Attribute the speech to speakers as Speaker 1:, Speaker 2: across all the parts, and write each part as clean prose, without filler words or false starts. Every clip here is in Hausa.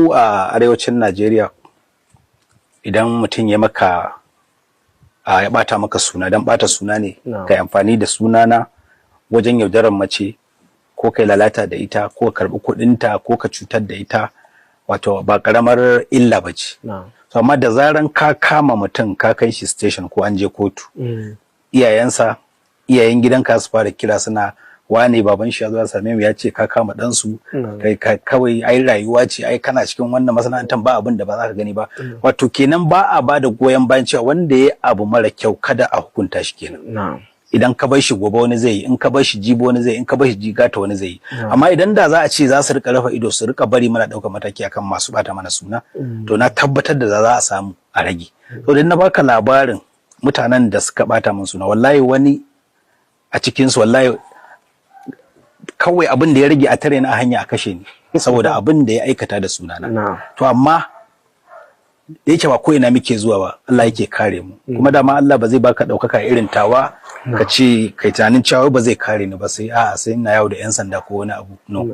Speaker 1: Mu a arewacin Najeriya, idan mutum ya maka a ya bata maka suna, dan bata suna ne, kai amfani da sunana wajen yaudarar mace, ko kai lalata da ita, ko ka karbi kuɗinta, ko ka cutar da ita, wato ba karamar illa ba ce. So, amma da zaran ka kama mutum, ka kai shi station ko an je kotu, iyayensa, iyayen gidanka su fara kira suna, "Wane, baban shi ya zo ya same mu, ya ce ka kama ɗansu." Kai kawai ai rayuwa ce, ai kana cikin wannan masana'antar ba abin da ba za ka gani ba. Wato kenan ba a ba da goyon bayan cewa wanda ya abu mara kyau kada a hukunta shi kenan. Idan ka bar shi, gobe wani zai yi, in ka bar shi, jibi wani zai yi, in ka bar shi, gata wani zai yi. Amma idan da za a ce za su rika rufe ido, su rika bari mana ɗaukar mataki akan masu bata mana suna, to na tabbatar da za a samu a rage. To, idan na baka labarin mutanen da suka bata min suna, wallahi wani a cikinsu, wallahi kawai abin da ya rage a tare ni a hanya a kashe ni saboda abin da ya aikata da sunana. To, amma da yake ba ko ina muke zuwa ba, Allah yake kare mu. Kuma dama Allah ba zai baka ɗaukaka irin tawa ka ce kai tunanin cewa ba zai kare ni ba, sai a'a, sai ina yawo da yan sanda ko wani abu. No,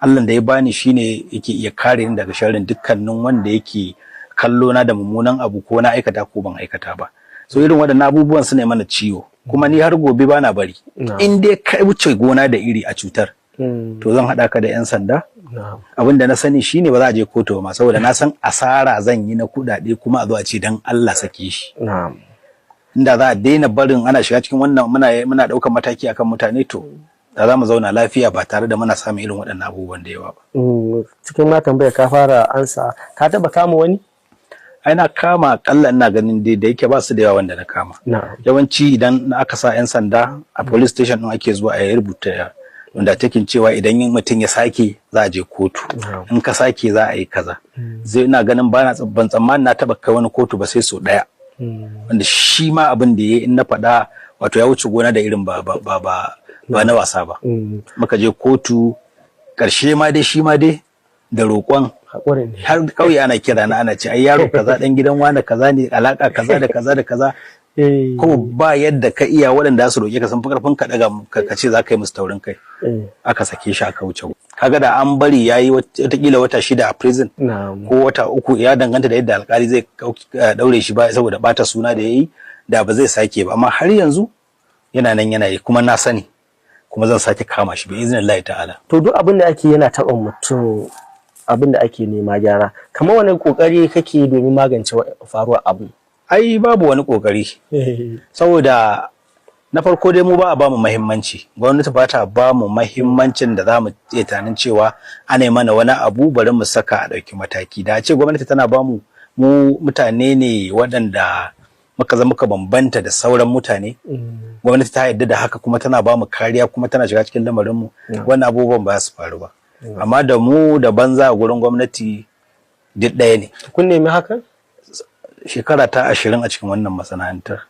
Speaker 1: Allah da ya bani shine yake iya kare ni daga sharrin dukkanin wanda yake kallo na da mummunan abu, ko na aikata ko ban aikata ba. So irin waɗannan abubuwan su ne mana ciwo, kuma ni har gobe bana bari. In dai ka wuce gona da iri a cutar, to zan haɗa ka da 'yan sanda. Abin da na sani shine ba za a je kotu ba ma, saboda na san asara zan yi na kuɗaɗe, kuma a zo a ce dan Allah sake shi. Inda za a daina barin ana shiga cikin wannan, muna ɗaukar mataki akan mutane, to da za mu zauna lafiya ba tare da muna samun irin waɗannan abubuwan da yawa ba.
Speaker 2: Cikin ma tambaya ka fara ansa, ka taba kama wani?
Speaker 1: Ai na kama akalla, ina ganin dai da yake ba su da yawa wanda na kama. Yawanci idan aka sa 'yan sanda a police station din, ake zuwa a yi rubuta undertaking cewa idan mutum ya sake za a je kotu, in ka sake za a yi kaza. Zai ina ganin ba na ban tsammanin na taba kai wani kotu ba sai sau ɗaya, wanda shi ma abin da ya in na faɗa, wato ya wuce gona da irin, ba ba ba ba, ba na wasa ba. Muka je kotu, ƙarshe ma dai shi ma dai da roƙon
Speaker 2: Haƙuri ne.
Speaker 1: Har kauye ana kira na, ana ce ai yaro kaza dan gidan wani kaza ne, alaka kaza da kaza da kaza. Kuma ba yadda ka iya, waɗanda su roƙe ka sun fi karfin ka daga ka ce za ka yi musu taurin kai. Aka sake shi aka wuce. Kaga da an bari yayi watakila wata 6 a prison ko wata 3, ya danganta da yadda alkali zai daure shi ba, saboda bata suna da yayi, da ba zai sake ba. Amma har yanzu yana nan yana yi, kuma na sani kuma zan sake kama shi bi iznillahi ta'ala.
Speaker 2: To, duk abin da ake yana taɓa mutum, abin da ake nema gyara, kamar wani kokari kake domin magance faruwar abu?
Speaker 1: Ai babu wani kokari, saboda na farko dai mu ba a ba mu muhimmanci. Gwamnati ba ta ba mu muhimmancin da za mu iya tunanin cewa ana yi mana wani abu, bari mu saka a ɗauki mataki. Da a ce gwamnati tana ba mu, mu mutane ne waɗanda muka zama muka bambanta da sauran mutane, gwamnati ta yarda da haka kuma tana ba mu kariya kuma tana shiga cikin lamarinmu, wannan abubuwan ba su faru ba. Amma da mu da banza a gurin gwamnati duk ɗaya ne.
Speaker 2: Kun nemi hakan?
Speaker 1: Shekara ta 20 a cikin wannan masana'antar,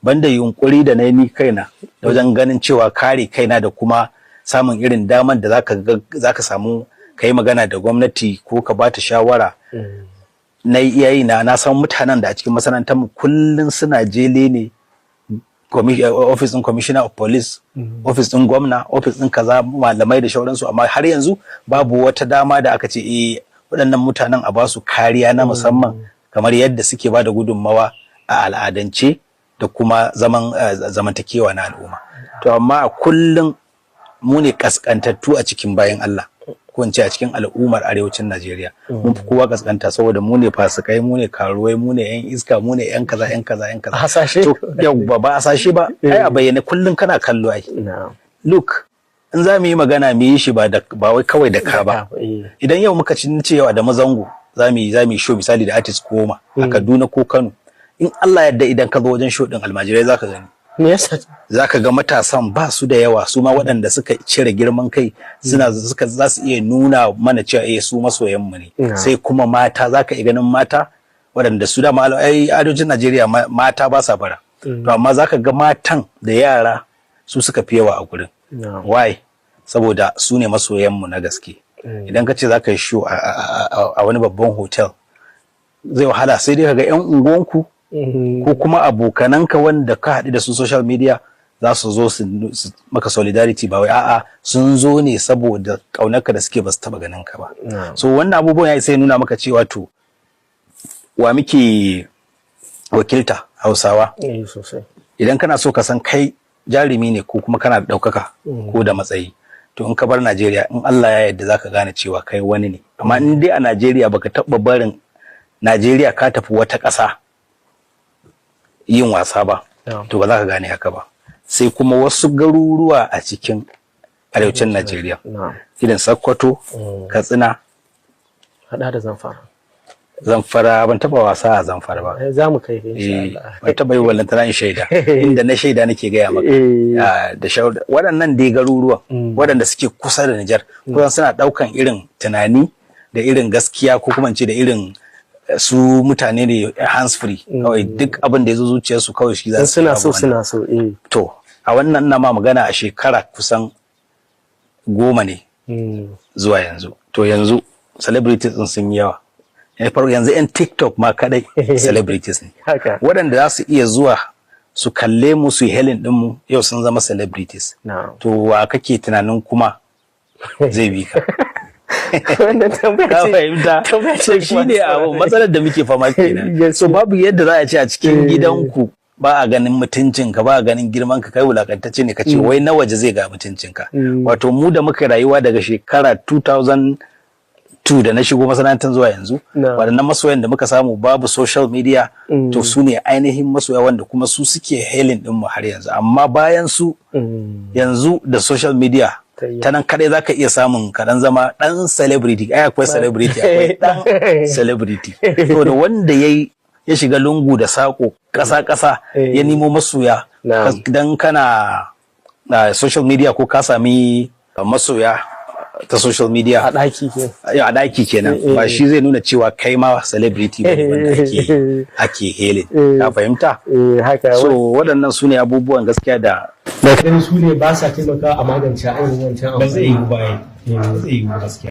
Speaker 1: banda yunkuri da na yi ni kaina da wajen ganin cewa kare kaina da kuma samun irin damar da zaka samu ka yi magana da gwamnati ko ka bata shawara, na yi iyayi na. Na san mutanen da a cikin masana'antar mu kullun suna jele ne office din commissioner of police, office din gwamna, office din kaza, malamai da shauransu, amma har yanzu babu wata dama da aka ce eh, waɗannan mutanen a basu kariya na musamman kamar yadda suke ba da gudunmawa a al'adance da kuma zamantakewa na al'umma. To, amma a kullum mu ne kaskantattu a cikin bayan Allah, ko in ce a cikin al'ummar arewacin Najeriya mun fi kowa kaskanta, saboda mu ne fasikai, mu ne karuwai, mu ne yan iska, mu ne yan kaza, yan kaza, yan kaza.
Speaker 2: A hasashe.
Speaker 1: To, yau ba hasashe ba, ai a bayyane kullum kana kallo ai. Look, in za mu yi magana, mu yi shi ba da ba wai kawai da ka ba. Idan yau muka ci cewa da mazango za mu yi show, misali da artist 10 a Kaduna ko Kano, in Allah yadda idan ka zo wajen show din, almajirai zaka gani.
Speaker 2: Me yasa?
Speaker 1: Zaka ga matasan ba su da yawa, su ma waɗanda suka cire girman kai suna suka za su iya nuna mana cewa eh, su masoyan mu ne. Sai kuma mata, zaka iya ganin mata waɗanda su dama ai arewacin Najeriya mata ba sa bara. To, amma zaka ga matan da yara su suka fi yawa a gurin. Why? Saboda su ne masoyan mu na gaske. Idan ka ce zaka yi show a wani babban hotel, zai wahala, sai dai ka ga 'yan unguwanku ko kuma abokananka wanda ka haɗu da su social media. Za su zo su maka solidarity, ba wai a'a sun zo ne saboda ƙaunarka da suke, ba su taɓa ganin ka ba. So wannan abubuwan ya sai nuna maka cewa, to, wa muke wakilta, Hausawa?
Speaker 2: Eh, sosai.
Speaker 1: Idan kana so ka san kai jarumi ne ko kuma kana da ɗaukaka ko da matsayi, to in ka bar Najeriya, in Allah ya yarda, zaka gane cewa kai wani ne. Amma in dai a Najeriya baka taɓa barin Najeriya ka tafi wata ƙasa yin wasa ba, to ba za ka gane haka ba. Sai kuma wasu garuruwa a cikin arewacin Najeriya, irin Sokoto, Katsina.
Speaker 2: Hada da Zamfara.
Speaker 1: Zamfara, ban taba wasa a Zamfara ba.
Speaker 2: Za mu kai, insha Allah.
Speaker 1: Ban taba yi, wallantana in shaida. Inda na shaida nake gaya maka. Da waɗannan dai garuruwan waɗanda suke kusa da Nijar, kusan suna ɗaukan irin tunani da irin gaskiya, ko kuma in ce da irin su mutane ne hands free kawai, duk abin da ya zo zuciyarsu kawai shi za su
Speaker 2: Suna so, suna so, eh.
Speaker 1: To, a wannan na ma magana a shekara kusan 10 ne zuwa yanzu. To, yanzu celebrities din sun yi yawa. Yanzu 'yan TikTok ma kadai celebrities ne. Waɗanda za su iya zuwa su kalle mu, su yi hailing ɗinmu, yau sun zama celebrities. To, wa kake tunanin kuma zai bi ka?
Speaker 2: Wannan tambaya
Speaker 1: Ka fahimta? So shi ne abu matsalar da muke fama kenan. So babu yadda za a ce a cikin gidanku ba a ganin mutuncinka, ba a ganin girman ka, kai wulakantacce ne, ka ce wai na waje zai ga mutuncinka. Wato mu da muka rayuwa daga shekara 2002 da na shigo masana'antar zuwa yanzu, waɗannan masoyan da muka samu babu social media, to su ne ainihin masoya wanda kuma su suke hailing din mu har yanzu. Amma bayan su, yanzu da social media, ta nan kadai za ka iya samun kaɗan zama ɗan celebrity. Ai akwai celebrity, akwai ɗan celebrity. To, da wanda ya shiga lungu da sako, ƙasa ƙasa, ya nemo masoya, dan kana social media ko ka sami masoya ta social media
Speaker 2: A ɗaki ke.
Speaker 1: A ɗaki kenan, ba shi zai nuna cewa kai ma celebrity ba wanda ake hailing. Ka fahimta?
Speaker 2: Eh, haka.
Speaker 1: So waɗannan su ne abubuwan gaskiya da
Speaker 2: Da su ne ba sa taimaka a magance ainihin wancan.
Speaker 1: Ba zai yiwu ba, ba zai yiwu gaskiya.